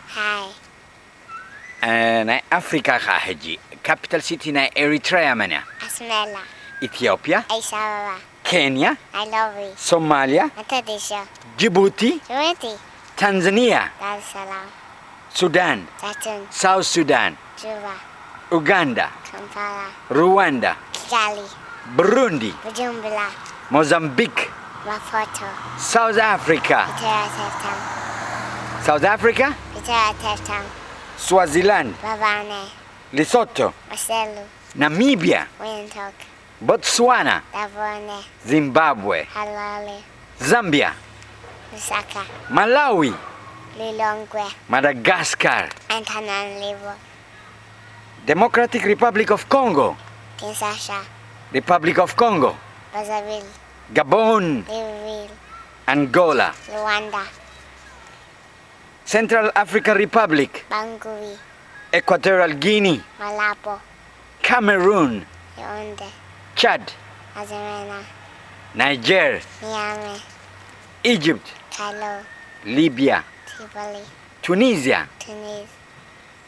ሃይ። እ፣ ናይ ኣፍሪካ ከዓ ሕጂ። ካፒታል ሲቲ ናይ ኤሪትራያ መን እያ? ኣስመላ። ኢትዮጵያ። ኣዲስ ኣበባ። ኬንያ። ናይሮቢ። ሶማልያ። መተዲሾ። ጅቡቲ። ጅቡቲ። ታንዛኒያ። ዳርሰላም። ሱዳን። ዛትን። ሳውት ሱዳን። ጁባ። ኡጋንዳ። ካምፓላ። ሩዋንዳ። ኪጋሊ። ብሩንዲ። ቡጁምቡላ። ሞዛምቢክ። ማፖቶ። ሳውት ኣፍሪካ። ፒተራ ቴፍታን። ሳውት ኣፍሪካ። ፒተራ ቴፍታን። ስዋዚላንድ። ባባነ። ሊሶቶ። ማሴሉ። ናሚቢያ። ዊንቶክ። ቦትስዋና። ዳቦነ። ዚምባብዌ። ሃላሌ። ዛምቢያ። ሉሳካ። ማላዊ። ሊሎንግዌ። ማዳጋስካር። ኣንታናንሊቦ። ዴሞክራቲክ ሪፓብሊክ ኦፍ ኮንጎ። ኪንሳሻ። ሪፓብሊክ ኦፍ ኮንጎ። ባዛቪል። ጋቦን። ሊቪል። ኣንጎላ። ሉዋንዳ። ሴንትራል ኣፍሪካን ሪፓብሊክ። ባንጉዊ። ኤኳቶሪያል ጊኒ። ማላቦ። ካሜሩን። የኦንደ። ቻድ። ኣዘመና። ናይጀር። ኒያሜ። ኢጅፕት። ካሎ። ሊብያ። ቲቦሊ። ቱኒዝያ። ቱኒዝ።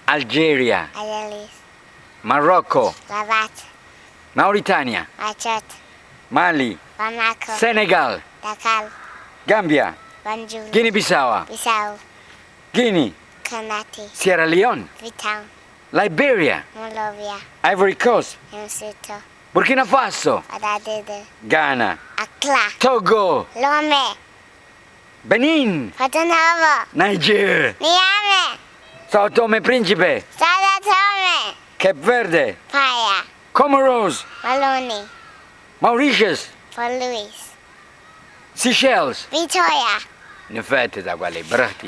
ኣልጄርያ። ኣየሊስ። ማሮኮ። ራባት። ማውሪታንያ። ማቾት። ማሊ። ባማኮ። ሴኔጋል። ዳካል። ጋምቢያ። ባንጁል። ጊኒ ቢሳዋ። ቢሳው። ጊኒ። ኮናቴ። ሲየራ ሊዮን። ቪታውን። ላይቤሪያ። ሞሎቪያ። ኣይቮሪ ኮስት። ሄምስቶ። ቡርኪና ፋሶ። ኣዳደደ። ጋና። ኣክላ። ቶጎ። ሎሜ። በኒን። ፎቶናቮ። ናይጀር። ኒያሜ። ሳኦቶሜ ፕሪንሲፔ። ሳዳቶሜ። ኬፕ ቨርደ። ፓያ። ኮሞሮስ። ማሎኒ። ማውሪሽስ። ፎሉዊስ። ሲሸልስ። ቪቶሪያ። ንፍዕቲ እዛ ጓለይ ብርኽቲ።